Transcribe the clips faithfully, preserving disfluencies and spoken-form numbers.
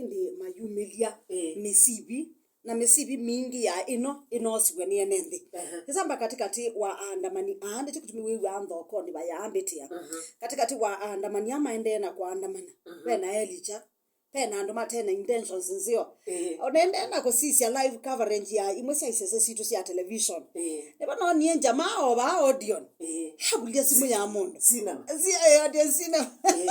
Ĩndĩ mayumĩlya, ĩĩ, mĩsivi, na mĩsivi mingĩ ya ĩno ĩnoosiw'e nĩ ene nthĩ. Aha. Kĩsamba katĩkatĩ wa aandamani aa nĩkyo kĩtumi wĩw'aa nthokoni vayaambĩtĩa. Aha. Katĩkatĩ wa aandamani aa maendee na kũandamana, aha, ve na Elijah, ve na andũ mate na intentions nzeo. Ĩĩ. O na endee na kũsisya live coverage ya imwe sya isese sitũ sya television. Ĩĩ. Nĩvo noonie njamaa o vaa Odeon. Ĩĩ. Avulya simũ ya mũndũ. Cinema. Si-, eh, Odeon Cinema. Ĩĩ.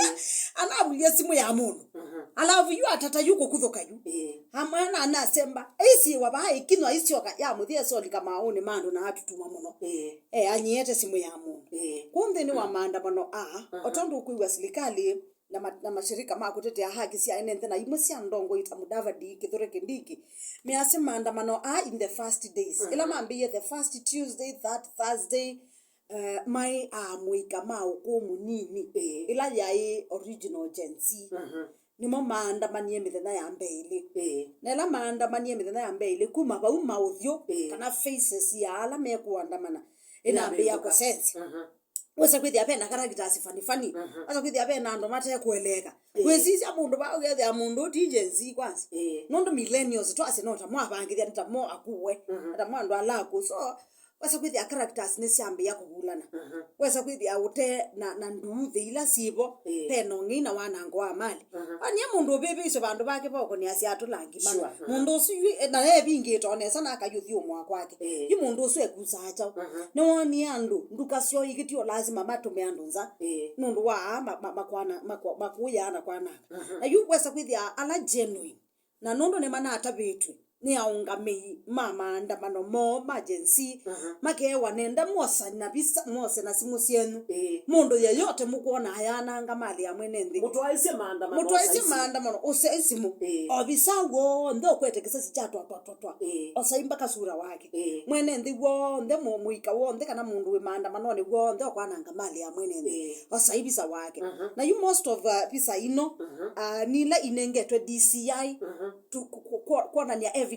Anavulya simũ ya mũndũ. Mhm. Alafu yu atata yu kũkuthũka yu. Ĩĩ. Amwe na anasemba. Aisiwa vaa ĩkinywa aisyoka ya mũthya esolika maũnĩ ma andũ na atutuma mũno. Ĩĩ. Eh, anyiete simũ ya mũndũ. Ĩĩ. Kũu nthĩnĩ wa maandamano aa, mhm, o tondũ ũkwĩw'a silikalĩ na ma-, na mashirika ma kũtetea haki sya ene nthĩ na imwe sya ndongoi ta Mudavadi, Kithure Kindiki, measya maandamano aa in the first days. Mhm. Ĩla mambĩie the first Tuesday, that Thursday, eh, maĩ amũika ma ũkũũ mũnini, ĩĩ, ĩla yaĩ original Gen Z. Mhm. Nĩmo maandamanie mĩthenya ya mbee ĩlĩ. Ĩĩ. Na ĩla maandamanie mĩthenya ya mbee ĩlĩ, kuma vau maũthyũ, ĩĩ, kana faces ya ala mekũandamana ĩnambĩĩa kũsenzya. Mhm. Wesa kwĩthĩa ve na characters funny funny. Mhm. Wesa kwĩthĩa ve na andũ matekũeleeka. Ĩĩ. Wĩsisya mũndũ vaa ũkethĩa mũndũ ũũ ti Gen Z kwanza. Ĩĩ. Nũndũ millennials twasye no ta mo avangĩthya, nĩ ta mo akuwe, mhm, nĩ ta mo andũ ala akũũ. So, wesa kwĩthĩa characters nĩsyambĩĩa kũvulana. Mhm. Wesa kwĩthĩa ũte na, na nduu thĩ ila syĩvo, ĩĩ, ve na ũng'ei na wanango wa mali. Mhm. Anie mũndũ ũvĩvĩisye vandũ vake voko nĩasya atũlangi mana. Sure. Mhm. Mũndũ ũsu yu, na evingĩte o nesa na akayũthyũmũa kwake. Ĩĩ. Yu mũndũ ũsu ekusaa kyaũ? Mhm. Nĩwonie andũ nduka syoo ikĩtio lazima matũme andũ nza. Ĩĩ. Nũndũ wa aa ma-, ma-, makwana-, makwa-, makũyaa na kwananga. Mhm. Na yu wesa kwĩthĩa ala genuine, na nũndũ nĩmanatavĩtw'e nĩ aũngamĩi ma maandamano moo ma Gen Z, mhm, makeewa nenda mwosa na visa, mwose na simũ syenyu. Ĩĩ. Mũndũ yeyote mũkwona ayananga mali ya mwene nthĩ, mũtwaĩsye maandamano, mũtwaĩsye maandamano, ũsei simũ. Ĩĩ. Ovisa w'onthe ũkwete kĩsesi kya twa, twa, twa, twa. Ĩĩ. Osai mpaka sura wake. Ĩĩ. Mwene nthĩ w'onthe, mũ-, mũika w'onthe, kana mũndũ wĩ maandamanonĩ w'onthe ũkwananga mali ya mwene nthĩ. Ĩĩ. Osai visa wake. Mhm. Na yu most of, uh, visa ino, mhm, uh, nila inengetwe D C I, mhm, tu-, ku-, ku-, ku-, kwonania evidence,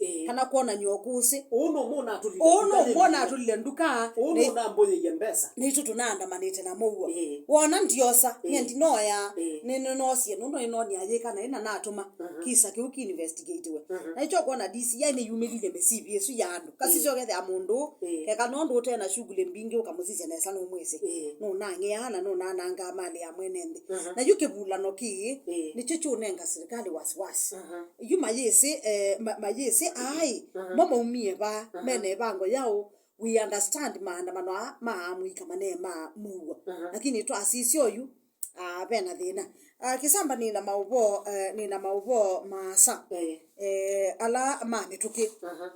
ĩĩ, kana kwonania ũkũsĩ. Ũũ no mũna atũlile nduka. Ũũ no mũna atũlile nduka. Ũũ no ũnambũyĩie mbesa. Nĩtũ tũnaandamanĩte na mũuo. Ĩĩ. Wona ndiosa, ĩĩ, nye ndinoya, ĩĩ, nĩ, nĩnosie, nũndũ nĩnonia yĩka na ĩna natũma, mhm, kisa kĩu ki investigatiwe. Mhm. Na nĩkyo kwona D C I nĩyumĩlilye mĩsivi ĩsu ya andũ. Kasisyo, ĩĩ, kethĩa mũndũ, ĩĩ, keka nũndũ ũte na shughuli mbingĩ ũkamũsisya nesa nũmwĩsĩ. Ĩĩ. Nũnang'ĩaa na nũnanangaa mali ya mwene nthĩ. Mhm. Na yu kĩvulano kĩĩ, ĩĩ, nĩkyo kyũnenga silikalĩ wasiwasi. Mhm. Yu mayĩsĩ, eh, ma-, mayĩsĩ aĩ, mhm, mo maumie vaa, mhm, mena ĩvango yaũ. We understand maandamano aa ma amũika mane ma mũuo. Mhm. Lakini twasisya oyu, ah, vena thĩna. Ah, Kĩsamba nĩna maũvoo, eh, nĩna maũvoo maasa. Eh. Eh, ala ma mĩtũkĩ. Mhm.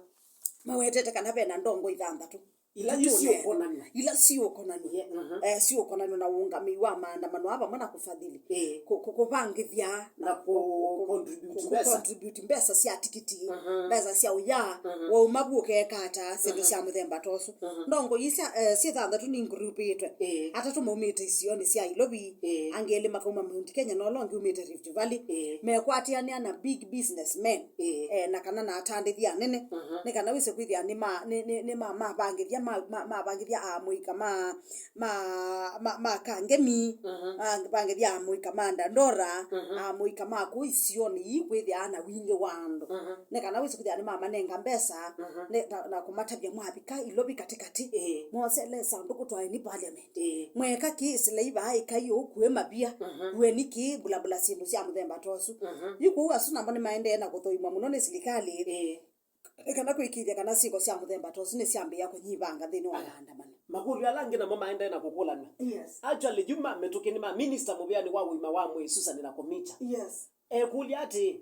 Mawetete kana vena ndongo ithanthatũ. Ila yu siũkonanw'a. Ila siũkonanw'a. Yeah, mhm. Eh, siũkonanw'a na ũũngamĩi wa maandamano aa vamwe na kũfadhili. Eh. Kũ-, kũ-, kũvangĩthya na kũ-, kũ-, contribute kũ-, mbesa. Contribute mbesa sya tikiti, mhm, mbesa sya ũya, mhm, wauma vu ũkeeka ata, syĩndũ, mhm, sya mũthemba ta ũsu. Mhm. Ndongo ii sya, eh, syĩ thanthatũ ningurupĩtwe. Ĩĩ. Atatũ maumĩte isionĩ sya Ilovi, ĩĩ, angĩ elĩ makauma Mount Kenya, na ũla ũngĩ umĩte Rift Valley. Ĩĩ. Mekwatĩanĩa na big businessmen, ĩĩ, eh, na kana na atandĩthya anene, mhm, nĩ kana wĩse kwĩthĩa nĩ ma-, nĩ, nĩ, nĩ ma-, mavangĩthya, ma-, ma-, mavangĩthya amũika ma, ma, ma, ma Kangemi, mhm, mavangĩthya amũika ma Dandora, mhm, amũika ma kũu isionĩ ii kwĩthĩaa na wingĩ wa andũ. Mhm. Nĩ kana wĩse kwĩthĩa nĩmamanenga mbesa, mhm, nĩ, na, na kũmatavya mwavika Ilovi katĩkatĩ. Ĩĩ. Mwosele sandũkũ twaeni parliament. Ĩĩ. Mweka kĩ ĩsilai vaa ĩkai ũu kuĩ mavia, mhm, kueni kĩ mbulambula syĩndũ sya mũthemba ta ũsu. Mhm. Yu kũu asu namo nĩmaendee na kũthũimwa mũno nĩ silikalĩ. Ĩĩ. Nĩ kana kwĩkĩĩthya kana syĩko sya mũthemba ta ũsu nĩsyambĩĩa kũnyivanga nthĩnĩ wa, aya, maandamano. Makũlyo ala angĩ namo maendee na kũkũlanw'a. Yes. Actually, yu ma mĩtũkĩ nĩ ma minista mũvĩanĩ wa ũima wa mwĩĩ Susan Nakhumicha. Yes. Ekũlya atĩĩ,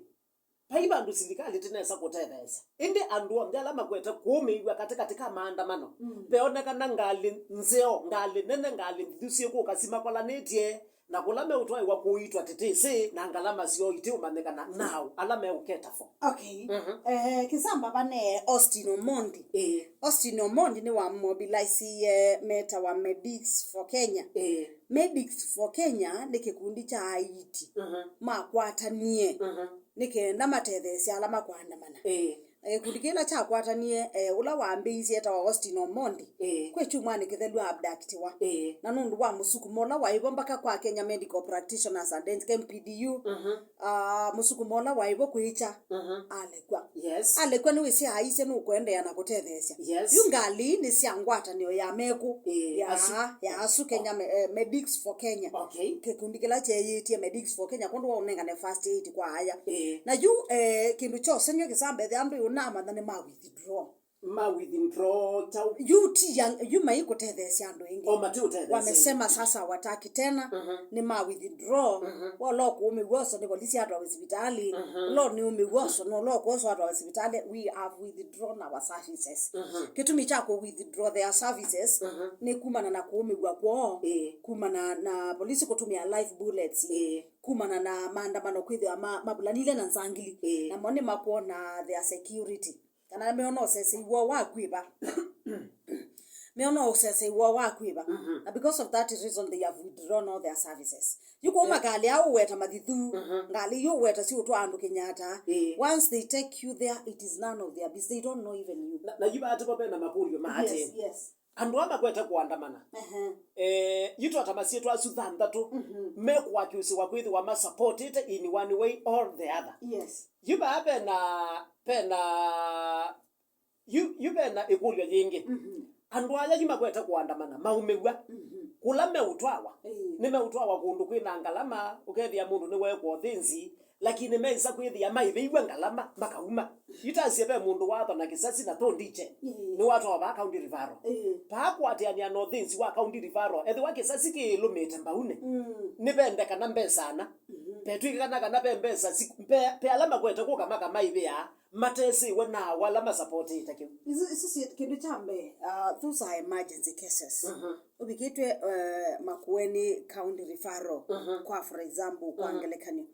vai vandũ silikalĩ ĩtinesa kũtetheesya, ĩndĩ andũ onthe ala makwete kũũmĩĩw'a katĩkatĩ ka maandamano, mm, veonekana ngalĩ nzeo, ngalĩ nene, ngalĩ ndithu syĩkũka simakolanĩtye, na kũla meũtwaĩwa kũitwa tĩtĩsĩ, na ngalama syoo itiũmanyĩkana naaũ ala meũketa vo. Okay. Mhm. Eh, Kĩsamba vane Austin Omondi. Ĩĩ. Austin Omondi nĩwamobilisie metawa Medics for Kenya. Ĩĩ. Medics for Kenya nĩ kĩkundi kya aiti, mhm, makwatanie, mhm, nĩ kenda matetheesya ala makũandamana. Ĩĩ. Eh, kĩkundi kĩla kyakwatanie, eh, ũla wambĩĩisye etawa Austin Omondi. Ĩĩ. Kwĩ kyumwanĩ kĩthelu abductiwa. Ĩĩ. Na nũndũ wa mũsukumo ũla waĩ vo mpaka kwa Kenya Medical Practitioners Against, K M P D U, Mhm. ah, mũsukumo ũla waĩ vo kwĩkya, Mhm. alekw'a. Yes. Alekw'a nĩwĩsĩ aisye nũkũendeea na kũtetheesya. Yes. Yu ngalĩ nĩ sya ngwatanĩo ya mekũ, Ĩĩ, ya, asu. ya asu Kenya, me-, eh, Medics for Kenya. Okay. Kĩkundi kĩla kyeeyĩtye Medics for Kenya, kwondũ wa ũnengane first aid kwa aya. Ĩĩ. Na yu, eh, kĩndũ kya ũsengy'o kĩsambe, ethĩa andũ yu namanya nĩ ma withdraw. Ma withdraw kyaũ? Yu ti ya, yu maikũtetheesya andũ ĩngĩ. O matiũtetheesya. Wamesema sasa wataki tena, Mhm. nĩ ma withdraw. Mhm. Wolo kũũmĩw'a ũso nĩ polisi atwawe sivitalĩ. Mhm. Lo nĩ ũmĩw'a ũso, no lo kwoso atwawe sivitalĩ. We have withdrawn our services. Mhm. Kĩtumi kya kũ withdraw their services Mhm. nĩ kumana na kũũmĩw'a kwoo, Ĩĩ. kumana na polisi kũtũmĩa live bullets, Ĩĩ. kumana na maandamano kwĩthĩwa ma-, mavulanile na nzangili. Ĩĩ. Namo nĩ makwona their security. Kana meona ũsesei woo wa kwĩva. Meona ũsesei woo wa kwĩva. Mhm. Na because of that reason, they have withdrawn all their services. Yu kwa Eh. makalĩ aa ũweta mathithu, Mhm. ngalĩ yu ũweta si ũtwa andũ Kenyatta. Eh. Once they take you there, it is none of their business. They don't know even you. Na, na yu vaa tivo vena makũlyo ma Yes, atĩ, yes. andũ aa makwete kũandamana, Ehe. eh, yu twata masyĩtwa asu thanthatũ, Mhm. mekũakiusiwa kwĩthĩwa masupportĩte in one way or the other. Yes. Yu vaa vena, vena, yu, yu vena ĩkũlyo yĩngĩ. Mhm. Andũ aya yu makwete kũandamana, maumĩw'a. Mhm. Kũla meũtwawa, Ĩĩ. nĩmeũtwawa kũndũ kwĩna ngalama, ũkethĩa mũndũ nĩwekwa ũthĩnzi, lakini meĩsa kwĩthĩa maĩvĩiwe ngalama, makauma. Yu tasye ve mũndũ wathwa na kĩsasi na tũndiche, Ĩĩ. nĩwatwawa vaa county referral. Ĩĩ. Vaa kũatĩanĩa na ũthĩnzi wa county referral, ethĩwa kĩsasi kĩĩlũmĩte mbaunĩ, Mm. nĩvendekana mbesa ana. Mhm. Vetw'ĩkana kana ve mbesa si-, ve, ve ala makwete kũka makamaĩvĩa, matesĩwe na ala masapotĩte kĩu. Isu, isu si kĩndũ kya mbee, uh, those are emergency cases. Mhm. Ũvikĩtwe, uh, Makueni County Referral, Mhm. kwa, for example, kwa Mhm. ngelekany'o.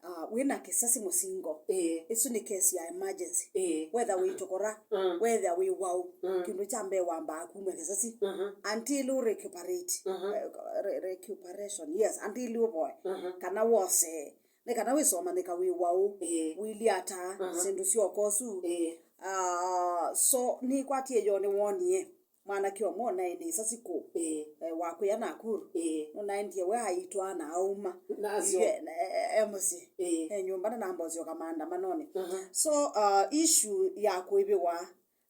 Uh, wĩna kĩsasi mũsingo. Ĩĩ. Isu nĩ case ya emergency. Ĩĩ. Whether wĩ tũkora, Mm. whether wĩ waũ, Mm. kĩndũ kya mbee wambaa kumw'a kĩsasi. Mhm. Until u recuperate. Mhm. Eh, re-, recuperation, yes, until ũvoe. Mhm. Kana wose. Nĩ kana wĩsomanyĩka wĩ waũ, Ĩĩ. wĩilyĩ ata, Mhm. syĩndũ syoka ũsu. Ĩĩ. Ah, so, nĩkwatie yo nĩwonie mwanake ũmwe ũnaĩ nĩ ĩsasi kũũ, Ĩĩ. eh, wa kũya Nakuru. Ĩĩ. Nũnaendie we aitwaa na auma. Nasyo. Ĩthe, e, e, e mũsyĩ. Ĩĩ. E nyũmba na namba ũsyoka maandamanonĩ. Mhm. So, ah, issue ya kũĩvĩwa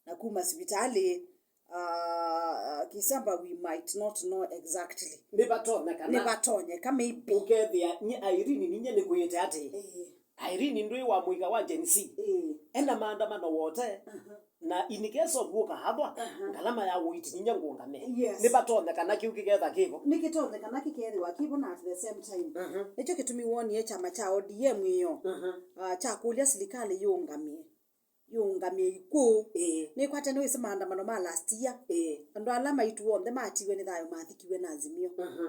na kuma sivitalĩ, ah, Kisamba, we might not know exactly. Nĩvatonyekana. Nĩvatonyeka, maybe. Ũkethĩa, nye Irene, ninye nĩkwĩĩte atĩ. Ĩĩ. Irene ndwĩ wa mũika wa Gen Z. Ĩĩ. Ena maandamano wote, Aha. na in case of ũkaathwa, Aha. ngalama ya ũiiti ninye ngũngamĩe. Yes. Nĩvatonyekana kĩu kĩketha kĩvo. Nĩkĩtonyekana kĩkethĩwa kĩvo na at the same time. Mhm. Nĩkyo kĩtumi wonie kyama kya O D M ĩyo, Mhm. ah, kyakũlya silikalĩ yĩũngamĩe. Yĩũngamĩe ikw'ũ. Ĩĩ. Nĩkwate nĩwĩsĩ maandamano ma last year. Ĩĩ. Andũ ala maitũ onthe matiwe nĩ thayũ mathikiwe na Azimio. Mhm.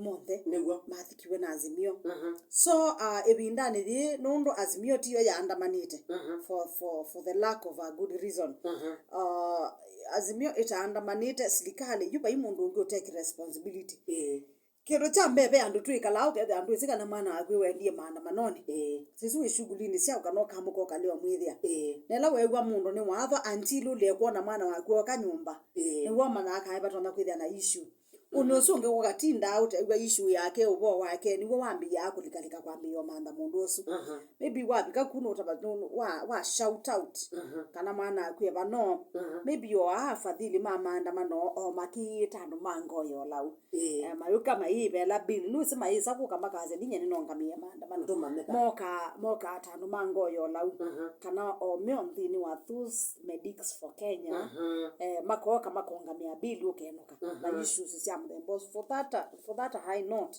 Onthe. Nĩw'o. Mathikiwe na Azimio. Mhm. So, uh, ĩvindanĩ yĩĩ, nũndũ Azimio tiyo yaandamanĩte Mhm. for, for, for the lack of a good reason. Mhm. Uh, Azimio ĩtaandamanĩte, silikalĩ, yu vai mũndũ ũngĩ ũteki responsibility. Ĩĩ. Kĩndũ kya mbee, ve andũ twĩkalaa ũkethĩa ndwĩsĩ kana mwana waku wendie maandamanonĩ. Ĩĩ. Sisi wĩ shughuli-inĩ syaku kana ũkamũka ũkalea ũmwĩthĩa. Ĩĩ. Na ĩla weew'a mũndũ nĩwathwa until ũlĩe kwona mwana waku ooka nyũmba, Ĩĩ. nĩw'o ũmanyaa kana vatonya kwĩthĩa na issue. Ũnĩ Mhm. ũsu ũngĩ ũkatindaa ũtew'a issue yake, ũvoo wake, nĩw'o wambĩĩaa kũlikalika kwambĩĩa ũmantha mũndũ ũsu. Mhm. Maybe wavika ku nũtava-, nũ-, wa, wa shout out, Mhm. kana mwana waku eva no. Mhm. Maybe o aa afadhili ma maandamano o makĩĩta andũ ma ngoo ya ũlau. Ĩĩ. Eh, mayũka mayĩvela bill. Nũsĩ mayĩsa kũka makasya, "Ninye nĩnongamĩe maandamano." Ndũmanyĩka. Moka, moka ta andũ ma ngoo ya ũlau. Mhm. Kana o me on nthĩnĩ wa those Medics for Kenya. Mhm. Eh, makoka makongamĩa bill ũkenũka. Na Mhm. issues sya mũthemba ũsu. For that, for that high note,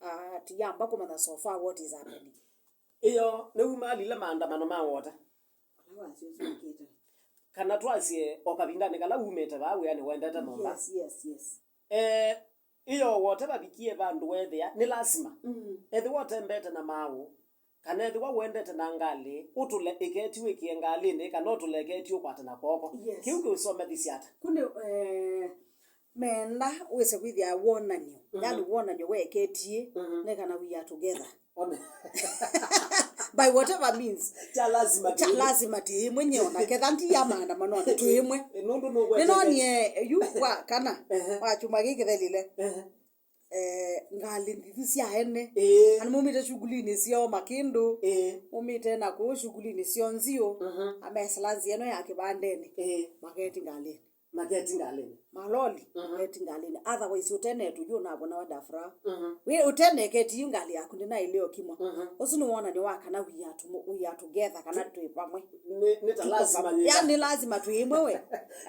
uh, tiyamba kũmanya so far what is happening. Ĩyo nĩw'o malile maandamano ma wota. Ũla wasyo ũsu ũkĩte. Kana twasye o kavindanĩ kala umĩte vaa wĩanĩ wendete nyũmba. Yes, yes, yes. Eh, ĩyo wote vavikie vandũ weethĩa nĩ lasima. Mm. Ethĩwa ũtembete na maaũ, kana ethĩwa ũendete na ngalĩ, ũtũle ĩketi wĩkĩe ngalĩnĩ, kana ũtũle ĩketi ũkwate na kwoko. Yes. Kĩu kĩũsomethisye ata? Kũnĩ, eh, meenda wĩse kwĩthĩa wonany'o. Mhm. Yani wonany'o weeketie, Mhm. nĩ kana we are together. One. By whatever means. Kya lazima Kya tũĩ. Lazima ti imwe nyeo na ketha ndi ya maandamano twĩ imwe. Ĩ, nũndũ nũgwetete. Nĩnonie yu wa kana Ehe. Wa chuma gĩkĩ kĩthelile. Ehe. Eh, ngalĩ ndithu sya ene. Ĩĩ. Andũ maumĩte shughuli-inĩ syoo makĩndũ. Ĩĩ. Maumĩte na kũu shughuli-inĩ syoo nziũ. Mhm. Amesalanzi eno ya kĩvandeni. Ĩĩ. Maketi ngalĩnĩ. Maketi ngalĩnĩ. Maloli, mhm, maketi ngalĩnĩ. Otherwise, ũtenetũ yu ũnavonawa dafra. Mhm. Wĩ ũteneketi yu ngalĩ yaku ndĩnaĩlĩo kimwa. Mhm. Ũsu nĩ wonany'o wa kana we are to-, we are together, kana twĩ vamwe. Nĩ, nĩ ta tuko lazima vamwe. Yĩ yani, lazima twĩ ĩmwe we.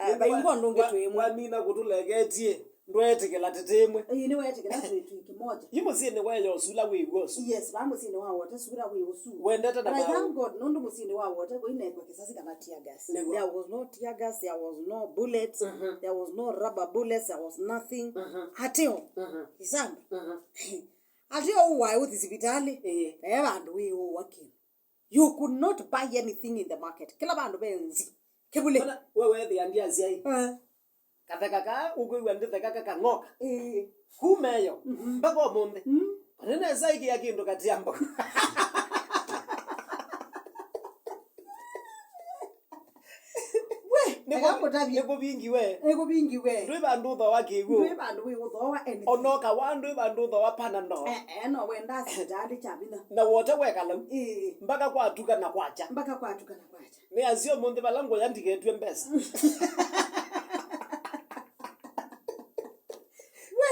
Eh, vaingo ndũngĩ twĩ ĩmwe. Wamina kũtũleketie. Ndweetĩkĩla tĩtĩmwe. Ĩĩ, nĩweetĩkĩla twĩ, twĩ kĩmoja. Yu mũsyĩnĩ wa Eyosu ũla wĩ w'o ũsu. Yes, vaa mũsyĩnĩ wa Wote sura wĩ ũsu. Wendete na But I maũ. Thank God, nũndũ mũsyĩnĩ wa Wote kũinekwa kĩsasi kana tear gas. Nĩguo. There was no tear gas, there was no bullets, mhm, there was no rubber bullets, there was nothing. Mhm. Ateo. Mhm. Isamba. Mhm. Ateo ũwae ũthi sivitalĩ. Ĩĩ. Ve vandũ wĩ ũwa kĩndũ. You could not buy anything in the market. Kĩla vandũ ve nzi. Kĩvulĩ. Ona we weethĩa ndiasya ĩ. Eh. Katheka kaa ũkwĩw'a ndĩtheka kakang'oka. Ĩĩ. Kuma ĩyo, mhm, mpaka ũmũnthĩ. Mm. Nĩnesa ĩkĩa kĩndũ kati ya mboka. We, nĩkũvingi we. Nĩkũvingi we. Ndwĩ vandũ ũthooa kĩw'ũ. Ndwĩ vandũ wĩ ũthooa anything. Ona ũkawa ndwĩ vandũ ũthooa Panadol. Eh, eh, no wenda sivitalĩ kya vinya. Na Wote wekala u. Ĩĩ. Mpaka kwatuka na kwakya. Mpaka kwatuka na kwakya. Nĩ asya ũmũnthĩ vala ngũya ndiketw'e mbesa. We,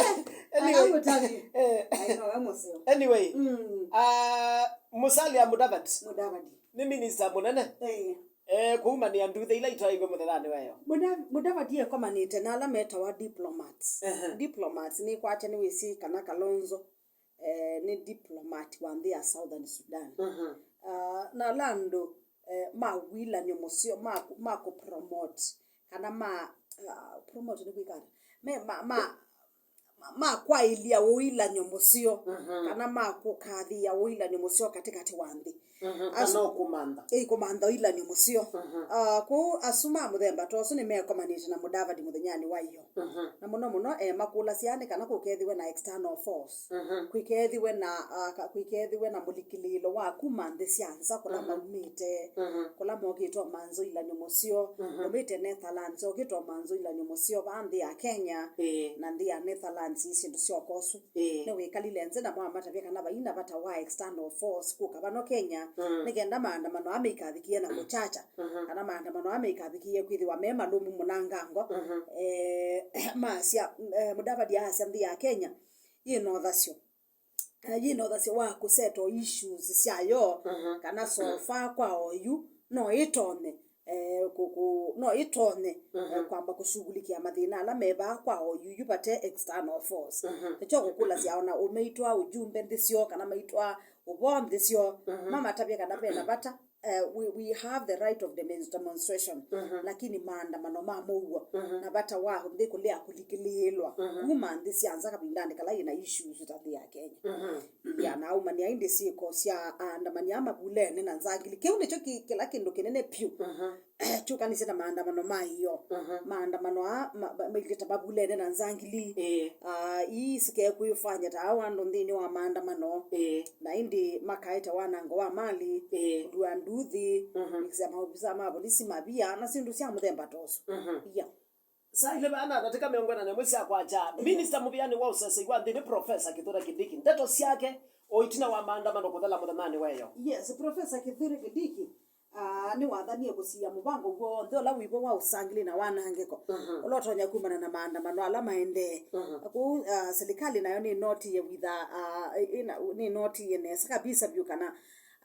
anyway, aka mũtavye. Eh. Ai, no, we mũseo. Anyway, mm, ah, Musalia Mudavadi. Mudavadi. Nĩ minista mũnene. Eh. Eh, kũumanĩa nduthi ila itwaĩwe mũthenyanĩ weyo. Muda-, Mudavadi ekomanĩte na ala metawa diplomats. Ehe. Diplomats nĩ kwakya nĩwĩsĩ kana Kalonzo eh, nĩ diplomat wa nthĩ ya Southern Sudan. Mhm. Ah, na ala andũ, eh, ma ũilanyo mũseo, ma, ma kũ promote, kana ma, ah, promote nĩ kwĩka ata? Me, ma, ma, ma, ma kwaĩlya ũilanyo mũseo, mhm, kana ma kũkathĩĩa ũilanyo mũseo katĩkatĩ wa nthĩ. Mhm, asu-, kana ũkũmantha. Ĩĩ, kũmantha ũilanyo mũseo. Mhm. Ah, kwoou asu ma mũthemba ta ũsu nĩmekomanĩte na Mudavadi mũthenyanĩ wa ĩyo. Mhm. Na mũno mũno, eh, makũlasya nĩ kana kũkethĩwe na external force. Mhm. Kwĩkethĩwe na, ah, ka-, kwĩkethĩwe na mũlikĩlĩĩlo wa kuma nthĩ sya nza kũla, mhm, maumĩte, mhm, kũla mokĩte o manza ũilanyo mũseo, mhm, maumĩte Netherlands, okĩte o manza ũilanyo mũseo vaa nthĩ ya Kenya, ĩĩ, na nthĩ ya Netherlands, syĩndũ syoka ũsu. Ĩĩ. Nĩwĩkalile nzĩ namo amatavya kana vai na vata wa external force kũka vano Kenya, mm, nĩ kenda maandamano aa meikavikĩe na kũkyacha, mhm, kana maandamano aa meikavikĩe kwĩthĩwa me malũmu mũnangango. Mhm. Eh, masya, eh, Mudavadi aasya nthĩ ya Kenya yĩ na ũthasyo, eh, yĩ na ũthasyo wa kũsettle issues syayo, mhm, kana so far kwa oyu no ĩtonye eh, kũ-, kũ-, no ĩtonye, eh, mhm, kwamba kũshughulikia mathĩna ala me vaa kwa oyu yu vate external force. Mhm. Nĩkyo kũkũlasya ona ũmeitwaa ũjumbe nthĩ syoo kana maitwaa ũvoo nthĩ syoo, mhm, mamatavya kana vena vata, eh, we, we have the right of demonst-, demonstration, mhm, lakini maandamano ma mũuo, mhm, na vata wa nthĩ kũlea kũlikĩlĩĩlwa, mhm, kuma nthĩ sya nza kavindanĩ kala yĩna issues ta nthĩ ya Kenya. Mhm. Ya, na aumania ĩndĩ syĩko sya aandamani aa mavulene na nzangili. Kĩu nĩkyo kĩ-, kĩla kĩndũ kĩnene vyũ, mhm, kyũkanĩsye na maandamano ma ĩyoo. Mhm. Maandamano aa ma-, ma-, mailyĩ ta mavulene na nzangili. Ĩĩ. Ah, ii sikekwĩfanya ta au andũ nthĩnĩ wa maandamano. Ĩĩ. Na ĩndĩ makaete wanango wa mali, ĩĩ, kũlua nduthi, mhm, kũvikĩsya maovisa ma volisi mavia, na syĩndũ sya mũthemba ta ũsu. Mhm. Ya. Saa ilĩ vaa na ndatĩka mĩongo ĩna na ĩmwe sya kwakya, minista mũvĩanĩ wa ũsesei wa nthĩ nĩ Profesa Kithure Kindiki. Ndeto syake o ĩtina wa maandamano kũthela mũthenyanĩ wa ĩyoo. Yes, Profesa Kithure Kindiki, ah, nĩwathanie kũsiĩa mũvango w'onthe ũla wĩvo wa ũsangĩli na wanangĩko, mhm, ũla ũtonya kumana na maandamano ala maendee. Mhm. Kũu, ah, silikalĩ nayo nĩnotie witha, ah, ĩ-, ĩna-, nĩnotie nesa kabisa vyũ kana,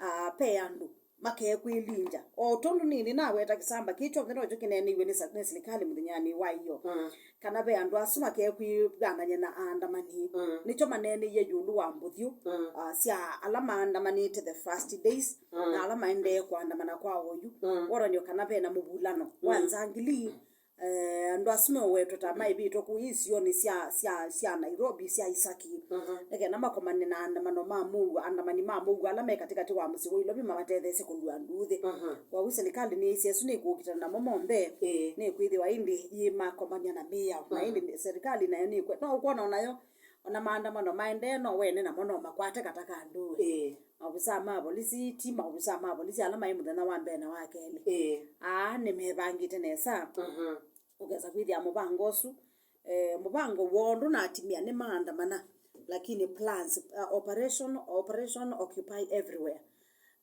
ah, pe andũ makekwĩlingya. O tondũ nĩ, nĩnaweta kĩsamba kĩĩ kyonthe nokyo kĩneeneiwe nĩ sa-, nĩ silikalĩ mũthenyanĩ wa ĩyoo. Mm. Kana ve andũ asu makekwĩvanany'a na aandamani. Mm. Nĩkyo maneeneie ĩũlũ wa mbũthyũ, mm, ah, sya ala maandamanĩte the first days, mm, na ala maendee kũandamana kwa oyu. Mm. Wonany'o kana ve na mũvulano wa, mm, nzangili. Eh, andũ asu mewetwe ta maĩvĩtwe kũu isionĩ sya, sya, sya Nairobi, sya Isaki, mhm, nĩ kenda makomane na andamano ma mũuo, andamani ma mũuo ala me katĩkatĩ wa mũsyĩ wa Ilovi mamatetheesye kũlua nduthi. Mhm. Kwoou silikalĩ nĩĩsĩ asu nĩkũkitana namo monthe, ĩĩ, nĩkwĩthĩwa ĩndĩ yĩmakomany'a na mĩao. Na, mhm, ĩndĩ silikalĩ nayo nĩkwenda, no ũkwona onayo, ona maandamano maendee, no wene namo no makwate kata ka ndũĩ. Ĩĩ. Maovisaa ma volisi, ti maovisaa ma volisi ala maĩ mũthenya wa mbee na wa kelĩ. Ĩĩ. Aa nĩmevangĩte nesa. Mhm. Ũkesa kwĩthĩa mũvango ũsu, eh, mũvango woo ndũnatimia, nĩmaandamana, lakini plans, uh, operation, operation Occupy Everywhere,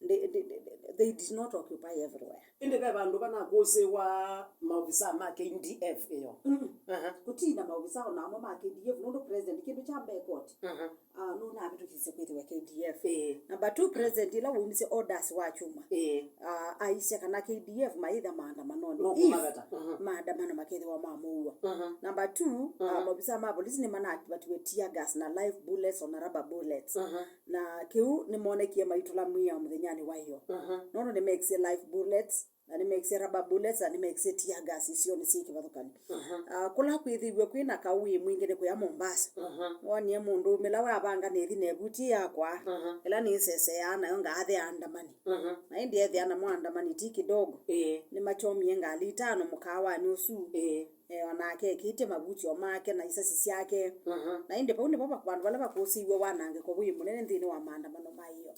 they, they, they, they did not occupy everywhere. Ĩndĩ ve vandũ vanakũsĩwa maovisaa ma K D F ĩyo. Mm. Aha. Kũtina maovisaa ona amwe ma K D F, nũndũ president kĩndũ kya mbee koti, aha, ah, nũnavĩtũkĩsye kwĩthĩwa K D F. Ĩĩ. Number two, president ĩla waumisye orders wa kyumwa, ĩĩ, ah, aisye kana K D F mayĩtha maandamanonĩ. No kũmaveta. Aha. Maandamano makethĩwa ma mũuo. Aha. Number two, ah, aha, maovisaa ma polisi nĩmanavatiwe tear gas na live bullets ona rubber bullets. Aha. Na kĩu nĩmonekie maitũla mwĩao mũthenyanĩ wa ĩyo. Aha. Nũndũ nĩmekisye live bullets, na nĩmekisye rubber bullets, na nĩmekisye tear gas, icio nĩ syĩ kĩvathũkany'o. Aha. Ah, kũla kwĩthĩiwe kwĩ na kaũ wĩ mwingĩ nĩ kũya Mombasa. Aha. Wonie mũndũ ũmĩla wavanga nĩthi na ĩvuti yakwa, aha, ĩla nĩseseaa nayo ngaathĩa andamani. Aha. Na ĩndĩ ethĩa namo andamani ti kidogo. Ĩĩ. Nĩmakyomie ngalĩ itano mũkaawanĩ ũsu. Ĩĩ. Eh, onake ekĩte mavuti o make na isasi syake. Aha. Na ĩndĩ vau nĩvo va-, vandũ vala vakũsĩiwe wanangĩko wĩ mũnene nthĩnĩ wa maandamano ma ĩyo.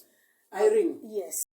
Irene. Yes.